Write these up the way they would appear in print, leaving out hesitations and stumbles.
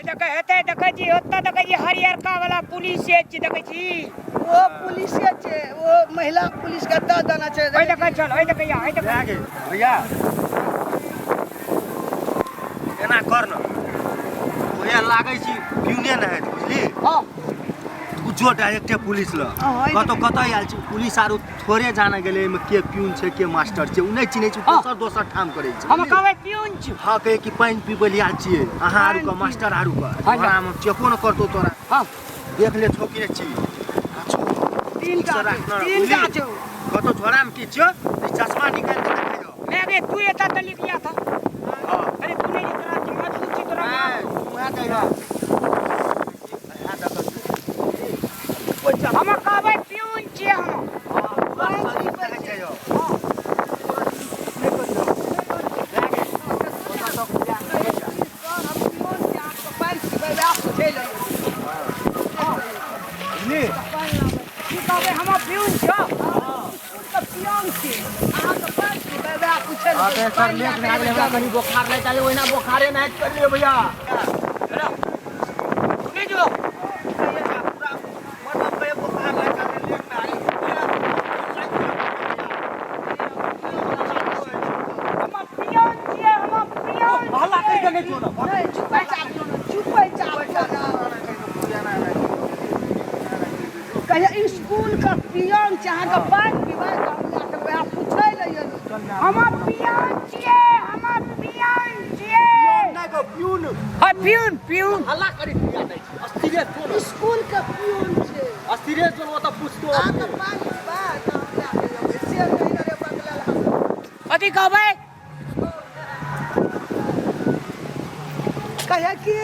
देखै हेतै, देखै छी ओतऽ, देखै छी हरियरका वाला पुलिस छी, देखै छी। ओ पुलिसे छै, ओ महिला पुलिस के दऽ देना छै। ओइ देखै चल, ओइ देखै, ओइ देखै। भए गेल भैया, एना कर न, भैया लागै छी प्यूने नहि हेत, बुझली? हँ। तू जो डायरेक्टे पुलिस लग। हँ, कतौ कतऽ आयल छै पुलिस आरो थोड़े जाने गेलै एहिमे के प्यून छै के मास्टर छै, ओ नहि चिन्है छै। हँ। दोसर दोसर ठाम करै छै। हम बुझली? कहबै प्यून छी। हँ, कहै कि पानि पीबै लए आयल छियै अहाँ आरू के, मास्टर आरू के। हँ। तोरा चेको न करतौ तोरा। हँ। देख ले छौ कि नहि छी। तीन टा ठीक से राखना, तीन टा बुझली? छौ। कतौ झोरामे की छियौ, ई चश्मा निकालि कऽ देखियौ। मैं गे तू एता त लिख लिया था। हँ। अरे तू नहीं तोरा मजबूत छी तोरा। नहि, उएह कहियौ। हम कहबै प्यून छियै हम। सर, हम पियोन छी, अहाँके पानि पीबै वएह पूछै लए। की कहबै, हम प्यून छियौ। तऽ पियोन छी, अहाँके पानि पीबै वएह पूछै हाँ, लए। तऽ सर लेट भए गेलै, हमरा कनि बोखार लागि गेलै, ओहिना बोखारे नहि कर लियौ भैया। नहीं जो हम प्यून छियै, हम प्यून। हल्ला करि कऽ नहि जो ने। नहि, चुपे चाप जो ने, चुपे चाप जो ने। कहिया स्कूल के पियोन छै, अहाँके पानि पीबै तऽ हम लए कऽ वएह पूछै लए एलहुँ। हम प्यून छियै, हम प्यून छियै। नहि गो, प्यून। हाँ, प्यून प्यून। हल्ला करि किया नहि छी? अस्थिरे जो ने। स्कूल के पियोन छै। अस्थिरे जो ने, ओतऽ पूछतो। अहाँके पानि पीबै तऽ हम लए कऽ एबै से नहि रे बदलल हम। कथी कहबै? कहे कि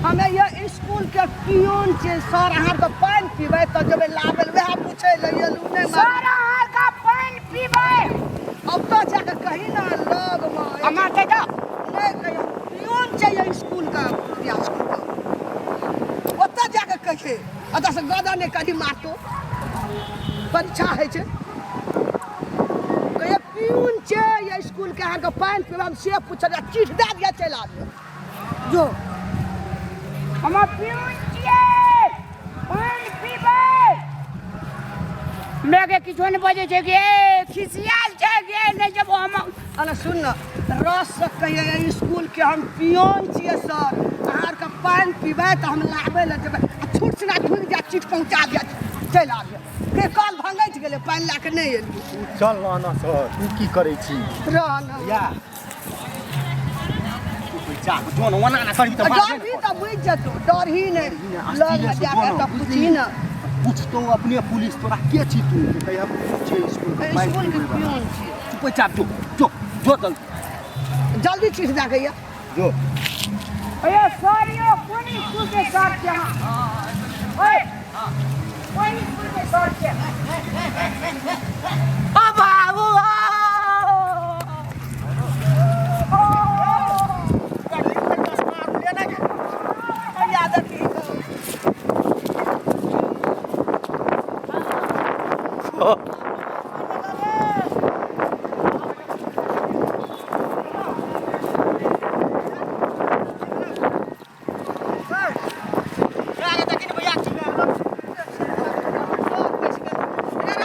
हमे ये स्कूल के पियोन छियै सर, अहाँके पानि पीबै तऽ जेबै लाबै लए, वएह पूछै लए एलहुँ। नहि मालूम। सर, अहाँ पानि पीबै। अब तऽ जाके कही ना लगमे। हम मारतै तऽ। नहि, कहियो पियोन छै ये स्कूल के, या स्कूल के ओतऽ जाके कहिए, ओतऽ से गदा नहि कही मारतो। परीक्षा होइ छै, कहिए पियून छै ये स्कूल के, अहाँके पानि पीबै हम से पूछल, चीठ दए दिअ, चलि आबियौ जो। हम पियून छियै, पानि पीबै। मेघे किछो नहि बजै छै गे, खिसियाल छै गे, नहि जेबो हम। अरे सुन न, रस से कहिए स्कूल के हम पियोन छियै सर, अहाँ आरके पानि पीबै तऽ हम लाबै लए जेबै, आ छूट सिना ढुकि जाय, चीट पहुँचा दिअ, चलि आबियौ। के कल भंगैठ गेलै, पानि लए कऽ नहि एलियै। तू चल ना ना सर, तू की करै छी? रह न। भैया, तू पैसा जो न, ओना ना करबी तऽ मारबे डर ने। भी तऽ बुझि जेतौ, डरही नहि, लग अस्थिरे से जाके जो न, तऽ बुझली? पूछही न। पूछतो अपने पुलिस तोरा, के छी तू? कहिया छियै स्कूल के पानि स्कूल के पीबै वाला। पियोन छियै। चुपचाप जो जो जो जल्दी। जल्दी चीट दए कऽ यऽ। जो। अरे सर, यो कोन स्कूल के सर छै अहाँ? ओए, कोन स्कूल के सर छै? ओ बाबू, या देखी।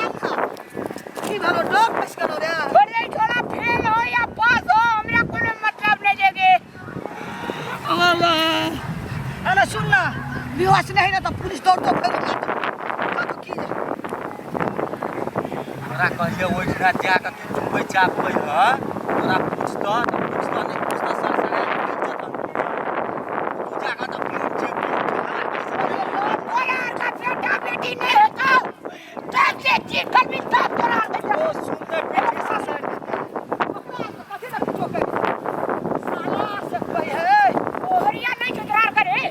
की भेलो, डर फसि गेलो रे? अरे छोड़ा, फेल हो या पास हो, हमरा कोनो मतलब नहीं छै गे। अरे सुन ना, बेहोश नहीं ना तऽ पुलिस दौड़तो फेर मारतो, कतौ की जे। तोरा कहिए ओहि दिना जा कऽ तू चुपै चाप कहिह, तोरा पूछतह तऽ पूछतह, नहि पूछतह सरसरा तू जा कऽ तऽ प्यून छै, प्यून छै, हल्ला करै छै। तोरा आर का बेटा बेटी नहीं हेतौ तब से चीज करबी, तब तोरा आर के। ओ सुन ने, पीठी से साइड देतै। ओकरा तऽ कथी लए किछो कहि साला से कहे। बहुरिया नहीं छौ तोरा आर के रे?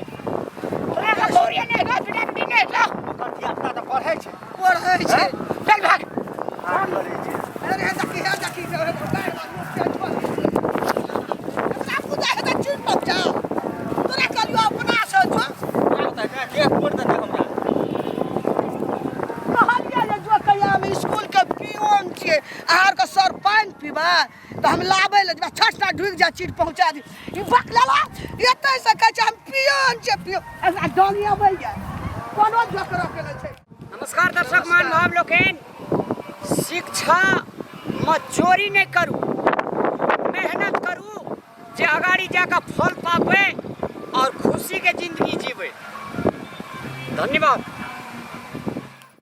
तोरा आर के बहुरिया नहीं हेतौ, बेटा बेटी नहीं हेतौ? ओकर धियापुता तऽ पढ़ै छै। पढ़ै छै। चल भाग। हाथ करै छै। अरे हे देखी, हे देखी, हे एकरा पूजा हेतै, चीज पहुँचा, तोरा कहलियौ अपना से जो। देह तोड़ि देतै हमरा। कहलियै जे जो, कहिया हम स्कूल के पियोन छियै, अहाँ आरके सर पानि पीबै तऽ हम लाबै लए जेबै, छठटा ढुकि जा, चीट पहुँचा दी। ई बकलेला एतै से कहै छै हम पियोन छियै पियो आ डोंगी अबैया कोनो जोकर के नहि छै। नमस्कार दर्शक महानुभाव लोकनि, शिक्षा में चोरी नहीं करू, मेहनत करू जे अगाड़ी जाकर फल पाबे और खुशी के जिंदगी जीवे। धन्यवाद।